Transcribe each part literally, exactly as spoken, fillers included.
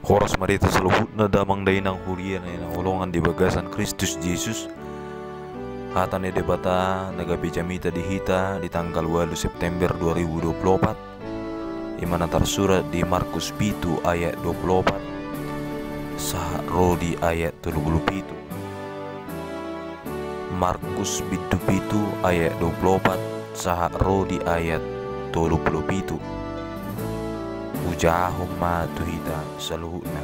Horas ma di hita saluhutna damang dainang huria na hinaholongan di bagasan Kristus Jesus. Hata ni Debata na gabe jamita di hita di tanggal ualu September dua ribu dua puluh opat, i ma na tarsurat di Markus pitu ayat dua puluh opat sahat ro di ayat tolu pulu pitu. Markus bindu pitu ayat dua pulu opat sahat ro di ayat tolu pulu pitu. Hujahahon ma tu hita saluhutna.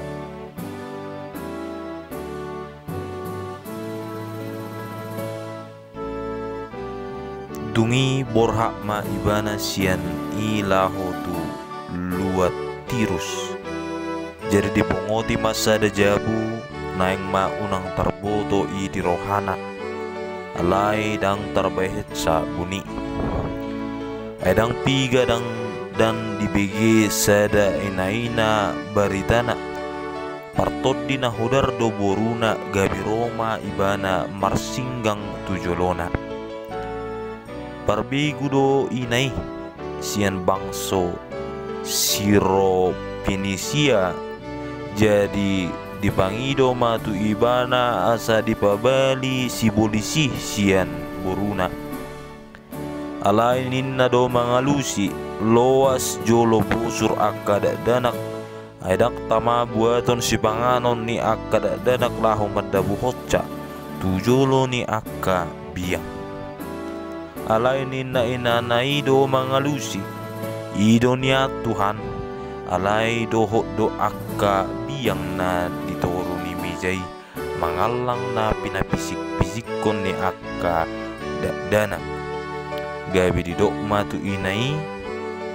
Dung i borhat ma ibana sian i laho tu luat Tirus. Jadi dibongoti ma sada jabu, naeng ma unang tarboto i di rohana, alai ndang tarbahensa buni. Ai ndang piga ndang, ndang dibege sada ina-ina baritana. Partondi na hodar do boruna, gabe ro ma ibana marsinggang tu jolona. Parbegu do ina i, sian bangso Sirofinisia, jadi dipangido ma tu ibana asa dipabali sibolis i sian boruna. Alai ninna do mangalusi, loas jolo bosur angka dakdanak, ai ndang tama buaton sipanganon ni angka dakdanak laho mandabuhonsa tu jolo ni angka biang. Alai ninna inana i do mangalusi, i do nian Tuhan, alai dohot do angka biang na di toru ni meja i mangallang na pinapisik-pisikkon ni angka dakdanak. Gabe didok ma tu ina i,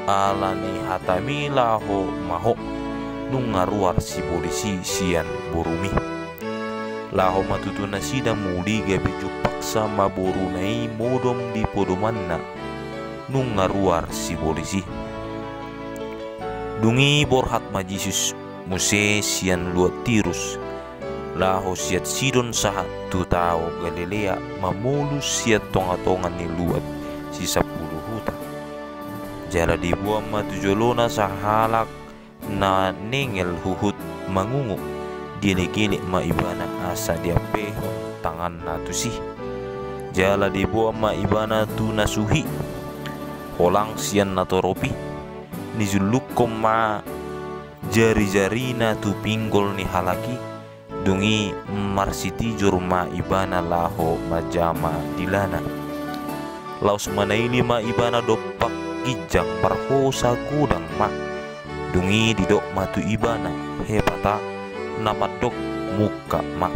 ala ni hatami laho ma ho, nunga ruar sibolis i sian borumi. Laho ma tutu nasida muli, gabe jumpangsa ma boruna i modom di podomanna, nunga ruar sibolis i. Dung i borhat ma Jesus muse sian luat Tirus, laho sian Sidon sahat tu tao Galilea, mamolus sian tonga-tonga ni luat Sisampulu Huta. Jala diboan ma tu jolona sahalak na nengel huhut mangungu, dielek-elek ma ibana asa diampehon tanganna tusi. Jala diboan ma ibana tu na suhi, holang sian natorop i, nijullukkon ma jari-jarina tu pinggol ni halak i, dung i marsitijor ma ibana laho manjama dilana. Laos manaili ma ibana dompak ginjang, marhosa godang ma. Dung i didok ma tu ibana, Hepata, na mandok, mungkap ma.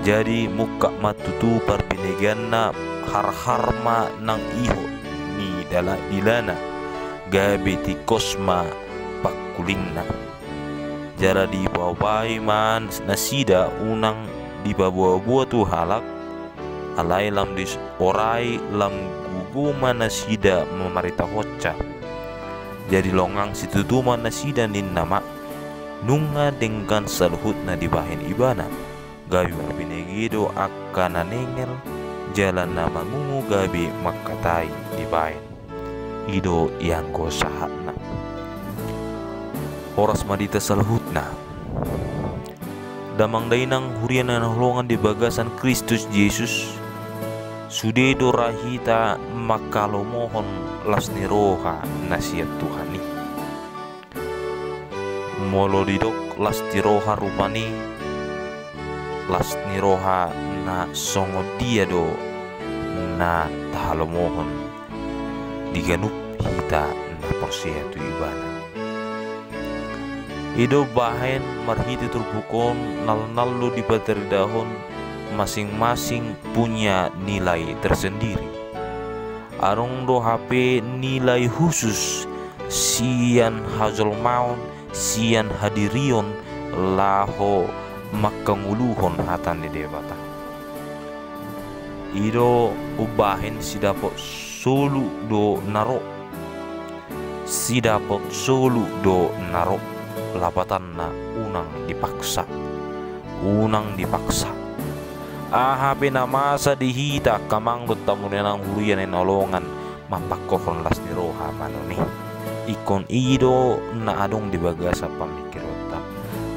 Jadi mungkap ma tutu parbinegeanna, harhar ma nang ihot ni dala-, dilana, gabe tingkos ma pangkulingna. Jala dipaopai ma nasida unang dipaboa-boa tu halak, alai lam diorai, lam gogo ma nasida mamaritahonsa. Jadi longang situtu ma nasida, ninna ma, nunga denggan saluhutna dibahen ibana. Gabe marbinege do angka na nengel, jala na mangungu gabe mangkatai dibahen. I do ianggo sahatna. Horas ma di hita saluhutna. Damang dainang huria na hinaholongan di bagasan Kristus Jesus, sude do ra hita manghalomohon las ni roha na sian Tuhan i. Molo didok las ni roha rupani, las ni roha na songon dia do na tahalomohon di ganup hita na porsea tu Ibana. I do bahen marhite turpuk on, nalnal do dipataridahon masing-masing punya nilai tersendiri. Adong do hape nilai khusus sian hajolmaon, sian hadirion, laho manghangoluhon hata ni Debata. I do umbahen sidapot solu do na ro. Sidapot solu do na ro. Lapatanna unang dipaksa. Unang dipaksa. Aha pe na masa di hita, angka amang dohot hamu inang huria na hinaholongan, mampangkorhon las ni roha manon i. Ingkon i do na adong di bagasan pamingkirionta.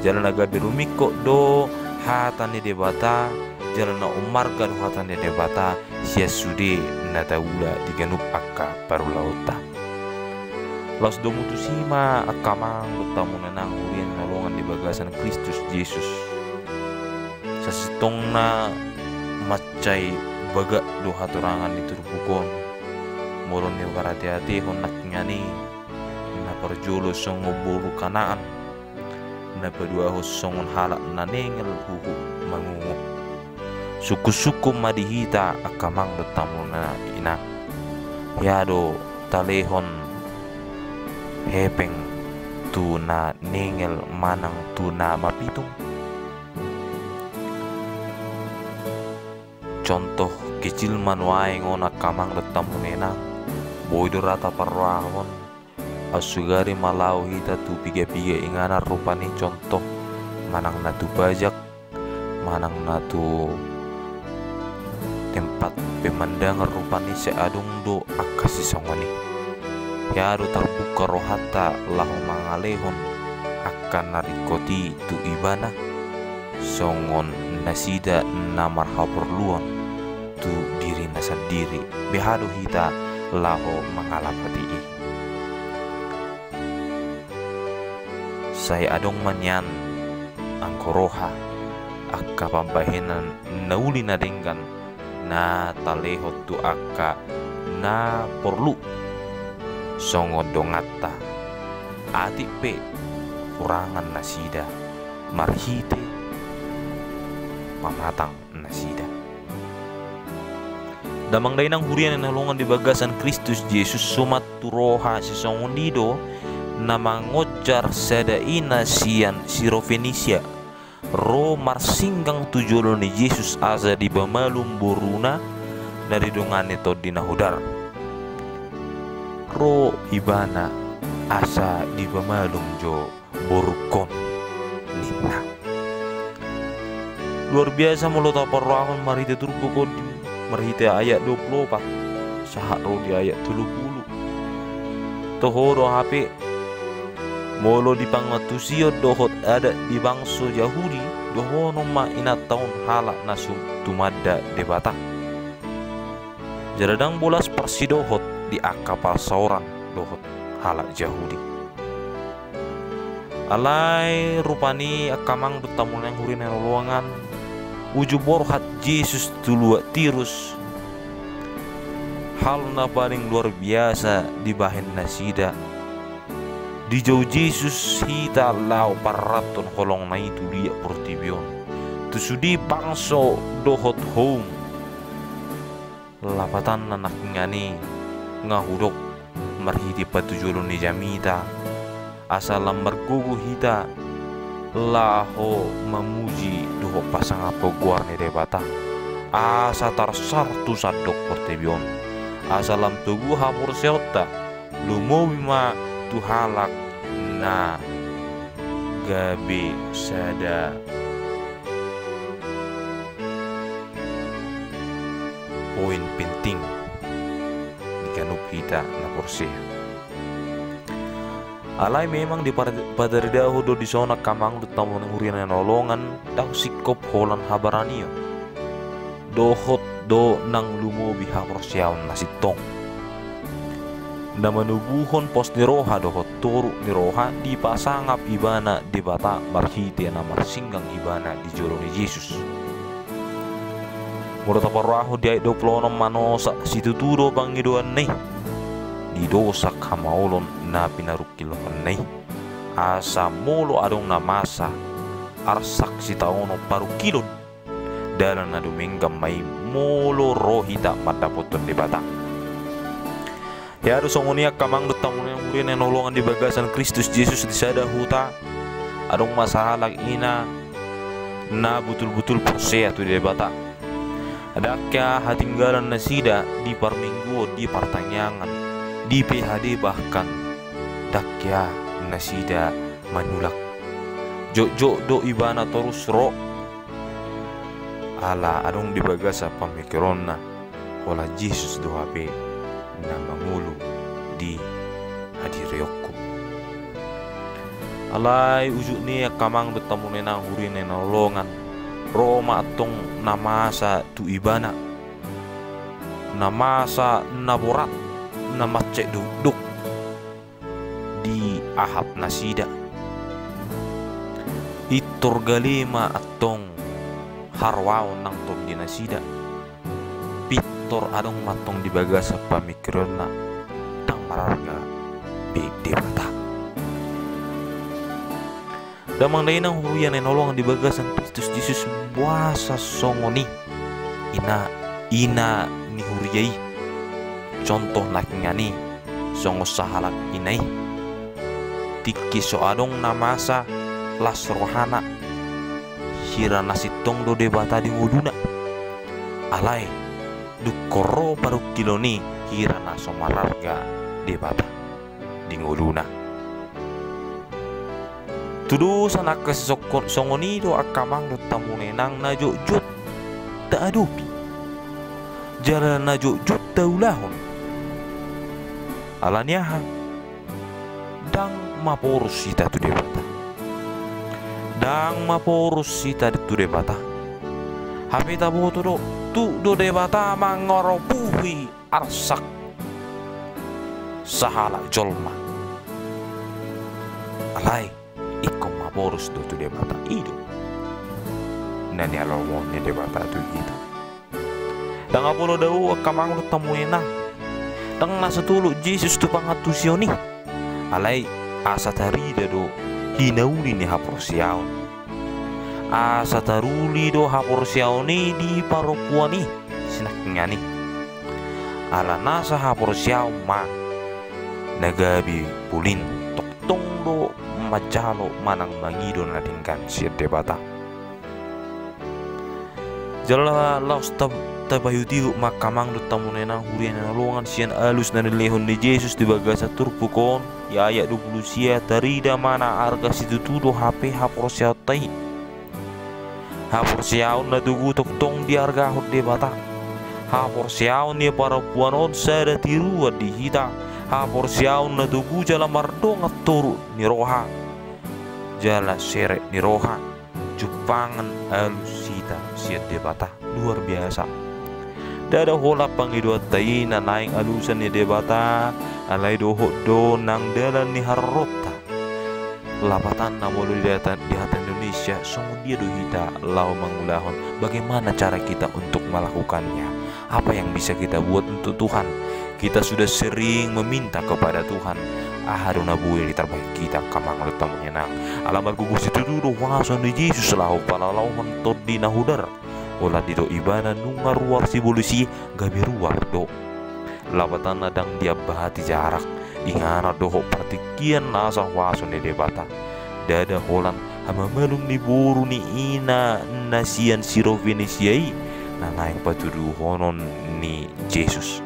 Jala na gabe rumingkot do hata ni Debata, jala na ummarga do hata ni Debata sian sude na taula di ganup angka parulaonta. Laos domu tusi ma angka amang dohot hamu inang huria na hinaholongan di bagasan Kristus Jesus. Sasintongna mansai bagak do hatorangan di turpuk on. Molo na huparate-atehon nangkiningan i, na parjolo songon boru Kanaan, na paduahon songon halak na nengel huhut mangungut. Sungkun-sungkun ma di hita angka amang dohot hamu inang. Hea do talehon hepeng tu na nengel manang tu na mapitung? Contoh kecil ma nuaeng on angka amang dohot hamu inang. Boi do ra taparrohahon. Asugari ma laho hita tu piga-piga inganan rupani, contoh manang na tu pajak, manang na tu tempat pemandangan rupani, sai adong do angka sisongon i. Hea do tarbuka rohanta laho mangalehon angka na ringkot i tu ibana, songon nasida na marhaporluan tu dirina sandiri. Beha do hita laho mangalapati i? Sai adong ma nian anggo roha angka pambahenan na uli na denggan na talehon tu angka na porlu songon donganta, atik pe hurangan nasida marhite pamatang nasida. Damang dainang huria na hinaholongan di bagasan Kristus Jesus, suman tu roha sisongon i do na mangonjar sada ina sian Sirofenisia ro marsinggang tu jolo ni Jesus asa dipamalum boruna na didongani Tondi na Hodar. Ro ibana asa dipamalum jo borungkon, ninna. Luar biasa molo taparrohahon marhite turpuk on, marhite ayat dua pulu opat sahat ro di ayat tolu pulu. Toho do hape, molo di pangantusion dohot adat di bangso Jahudi, dohonon ma inanta on halak na so tumanda Debata. Jala ndang bolas parsidohot di angka parsaoran dohot halak Jahudi. Alai rupani angka amang dohot hamu inang huria na hinaholongan, uju borhat Jesus tu luat Tirus, hal na paling luar biasa dibahen nasida. Dijou Jesus hita laho parranton holongna i tu liat portibi on, tu sude bangso dohot houm. Lapatanna nangkiningan i nga hudok marhite patujolo ni jamita, asa lam margogo hita laho mamuji dohot pasangaphon goar ni Debata, asa tarsar tu sandok portibi on, asa lam togu haporseaonta, lumobi ma tu halak na gabe sada poin penting di ganup hita na porsea. Alai memang dipar-, dipataridahon do dison angka amang dohot hamu inang huria na hinaholongan, ndang singkop holan habaranion dohot do nang lumobi haporseaon na sintong. Na manubuhon pos ni roha dohot toruk ni roha dipasangap ibana Debata marhite na marsinggang ibana di jolo ni Jesus. Molo taparrohahon di ayat dua pulu onom, manosak situtu do pangidoanna i, didosak hamaolon na pinarungkilhonna i, asa molo adong na masa, arsak sitaonon parungkilon, dalan na dumenggan ma i molo ro hita mandapothon Debata. Hea do songon i angka amang dohot hamu inang huria na hinaholongan di bagasan Kristus Jesus, di sada huta adong ma sahalak ina na butul-butul porsea tu Debata. Ndang hea hatinggalan nasida di parmingguon, di partangiangan, di P H D bahkan. Ndang hea nasida manulak. Jotjot do ibana torus ro. Ala adong di bagasan pamikironna, holan Jesus do hape na mangolu di hadirionku. Alai ujungna i angka amang dohot hamu inang huria na hinaholongan, ro ma antong na masa tu ibana, na masa na borat, na mansai dokdok diahap nasida. Pintor gale ma antong haroaon nang tondi nasida. Pintor adong ma antong di bagasan pamingkironna, ndang mararga be Debata. Damang dainang huria na hinaholongan di bagasan Kristus Jesus, boasa songon i ina, ina ni huria i? Contoh nangkiningan i songon sahalak ina i. Tingki so adong na masa las rohana, hira na sintong do Debata di ngoluna. Alai dung ro parungkilon i, hira na so mararga Debata di ngoluna. Tudosan angka sisongkon songon i do angka amang dohot hamu inang na jotjot taadopi jala na jotjot taulahon. Ala ni aha? Ndang maporus hita tu Debata. Ndang maporus hita tu Debata. Hape taboto do, tuk do Debata mangaropuhi arsak sahalak jolma. Alai ingkon maporus do tu Debata. I do na nialomohon ni Debata tu hita. Ndang apala dao angka amang dohot hamu inang, ndang na so tolop Jesus tu pangantusion i. Alai asa tarida do hinauli ni haporseaon. Asa taruli do haporseaon i di parompuan i sinangkiningan i. Ala nasa haporseaon ma na gabe polin, tongtong do manjalo manang mangido na denggan sian Debata. Jala laos ta-, tapaihutihut ma angka amang dohot hamu inang huria na hinaholongan sian alus na nilehon ni Jesus di bagasan turpuk on. Di ayat dua pulu sia tarida ma na arga situtu do hape haporseaonta i. Haporseaon na togu tongtong diargahon Debata. Haporseaon ni parompuan on sada tiruan di hita. Haporseaon na togu jala mardongan toru ni roha jala serep ni roha. Jumpangan alus hita sian Debata. Luar biasa. Ndada holan pangidoanta i na naeng alusan ni Debata, alai dohot do nang dalan ni haroronta. Lapatanna molo di hata, di hata Indonesia, songon dia do hita laho mangulahon? Bagaimana cara kita untuk melakukannya? Apa yang bisa kita buat untuk Tuhan? Kita sudah sering meminta kepada Tuhan. Aha do na boi tarbahen hita angka amang dohot hamu inang? Ala margogo situtu do huaso ni Jesus laho palalohon tondi na hodar. Holan didok ibana nunga ruar sibolis i gabe ruar do. Lapatanna ndang diambahati jarak, inganan dohot partingkian nasa huaso ni Debata. Ndada holan hamamalum ni boru ni ina na sian Sirovenesia i na naeng patuduhonon ni Jesus.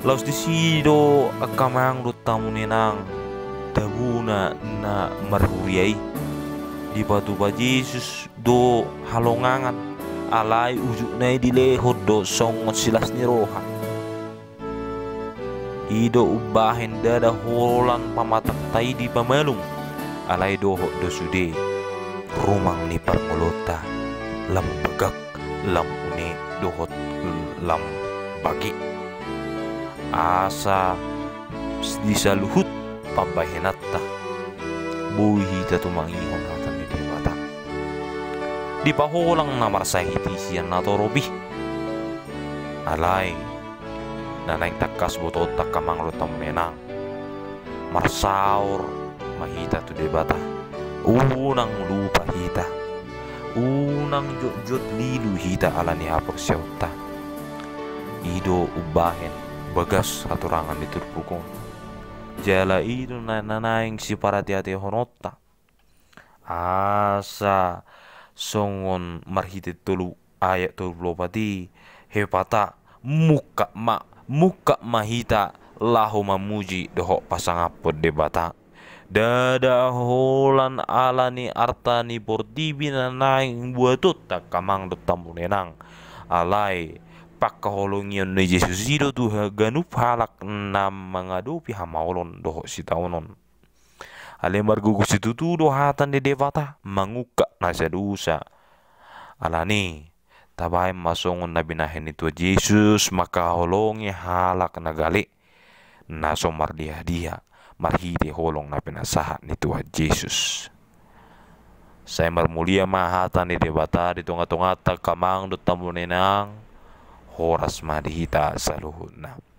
Laos disi do angka amang dohot hamu inang tabona na marhuria i. Dipatupa Jesus do halongangan, alai ujungna i dilehon do songon silas ni roha. I do umbahen ndada holan pamatangta i dipamalum, alai dohot do sude rumang ni parngoluonta lam bagak, lam une dohot lam bage. Asa di saluhut pambahenanta boi hita tumangihon hata ni Debata. Dipaholang na marsahit i sian natorop i. Alai na naeng tangkas botoonta angka amang dohot hamu inang, marsaor ma hita tu Debata. Unang lupa hita. Unang jotjot lilu hita ala ni haporseaonta. I do umbahen bagas hatorangan ni turpuk on. Jala i do na, na naeng siparateatehononta. Asa songon marhite tolu ayat tolu pulu opat i, Hepata, mungkap ma, mungkap ma hita laho mamuji dohot pasangaphon Debata. Ndada holan ala ni arta ni portibi na naeng buatonta angka amang dohot hamu inang. Alai pangkaholongion ni Jesus i do tu ha-, ganup halak na mangadopi hamaolon dohot sitaonon. Alai margogo situtu do hata ni Debata mangungkap na sai dosa. Alani, tabaen ma songon na binahen ni Tuhan Jesus mangkaholongi halak na gale, na so mardia-dia, marhite holong na pinasahat ni Tuhan Jesus. Sai marmulia ma hata ni Debata di tonga-tonganta, angka amang dohot inang, horas ma di hita saluhutna.